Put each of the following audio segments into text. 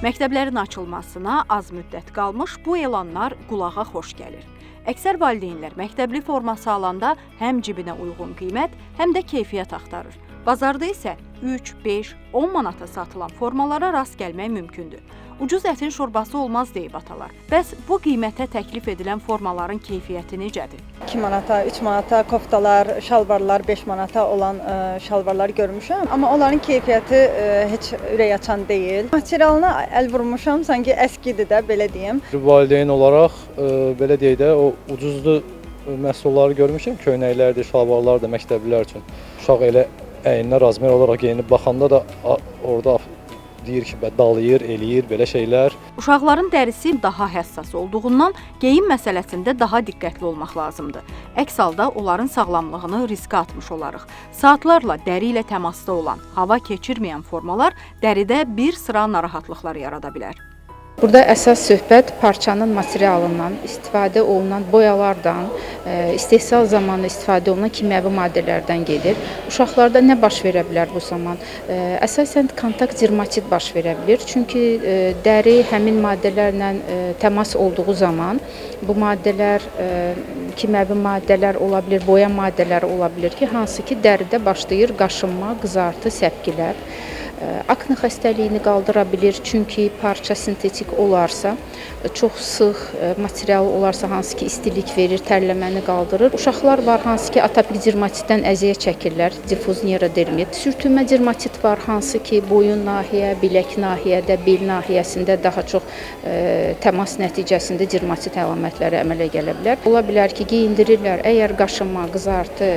Məktəblərin açılmasına az müddət qalmış bu elanlar qulağa xoş gəlir. Əksər valideynlər məktəbli forması alanda həm cibinə uyğun qiymət, həm də keyfiyyət axtarır. Bazarda isə 3, 5, 10 manata satılan formalara rast gəlmək mümkündür. Ucuz ətin şorbası olmaz deyib atalar. Bəs bu qiymətə təklif edilən formaların keyfiyyəti necədir? 2 manata, 3 manata koftalar, şalvarlar 5 manata olan şalvarlar görmüşəm, amma onların keyfiyyəti heç ürək açan deyil. Materialına əl vurmuşam, sanki əskidir də, belə deyim. Bir valideyn olaraq belə deyək də, o ucuzlu məhsulları görmüşəm, köynəklərdir, şalvarlardır məktəblilər üçün. Uşaq elə əyninə razmer olaraq geyinib baxanda da orada deyir ki, dalayır, eləyir belə şeylər. Uşaqların dərisi daha həssas olduğundan geyim məsələsində daha diqqətli olmaq lazımdır. Əks halda onların sağlamlığını riskə atmış olarıq. Saatlarla dəri ilə təmasda olan, hava keçirməyən formalar dəridə bir sıra narahatlıqlar yarada bilər. Burada əsas söhbət parçanın materialından, istifadə olunan boyalardan, istehsal zamanı istifadə olunan kimyəvi maddələrdən gedir. Uşaqlarda nə baş verə bilər bu zaman? Əsasən kontakt dermatit baş verə bilir. Çünki dəri həmin maddələrlə təmas olduğu zaman bu maddələr kimyəvi maddələr ola bilir, boya maddələri ola bilir ki, hansı ki dəridə başlayır qaşınma, qızartı, səpkilər. Akne xəstəliyini qaldıra bilir, çünki parça sintetik olarsa, çox sıx material olarsa, hansı ki istilik verir, tərləməni qaldırır. Uşaqlar var, hansı ki atopik dermatitdən əziyyət çəkirlər, difuz neurodermit. Sürtünmə dermatit var, hansı ki boyun nahiyə, bilək nahiyədə, bel nahiyəsində daha çox təmas nəticəsində dermatit əlamətləri əmələ gələ bilər. Ola bilər ki, geyindirirlər, əgər qaşınma, qızartı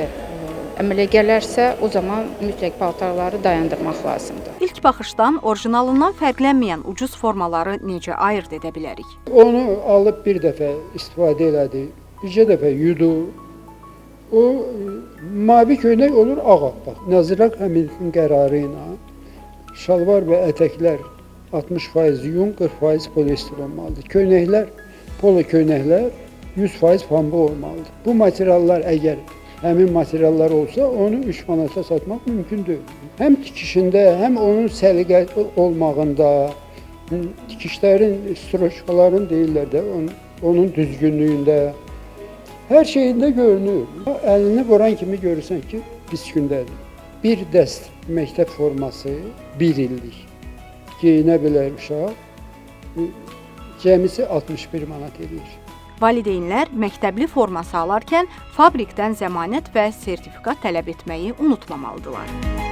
əmələ gələrsə, o zaman mütləq paltarları dayandırmaq lazımdır. İlk baxışdan orijinalından fərqlənməyən ucuz formaları necə ayırd edə bilərik? Onu alıb bir dəfə istifadə elədi, bircə dəfə yudu. O mavi köynək olur ağappaq. Nazirlər Kabinetinin qərarı ilə şalvar və ətəklər 60% yun, 40% poliester olmalıdır. Köynəklər, polo köynəklər 100% pambıq olmalıdır. Bu materiallar əgər həmin materiallar olsa, onu 3 manata satmaq mümkün deyil. Həm tikişində, həm onun səliqə olmağında, tikişlərin, stroçkaların deyirlər də, onun düzgünlüyündə, hər şeyində görünür. Əlini vuran kimi görürsən ki, pis gündədir. Bir dəst məktəb forması bir illik geyinə bilər uşaq, cəmisi 61 manat eləyir. Valideynlər məktəbli forması alarkən fabrikdən zəmanət və sertifikat tələb etməyi unutmamalıdırlar.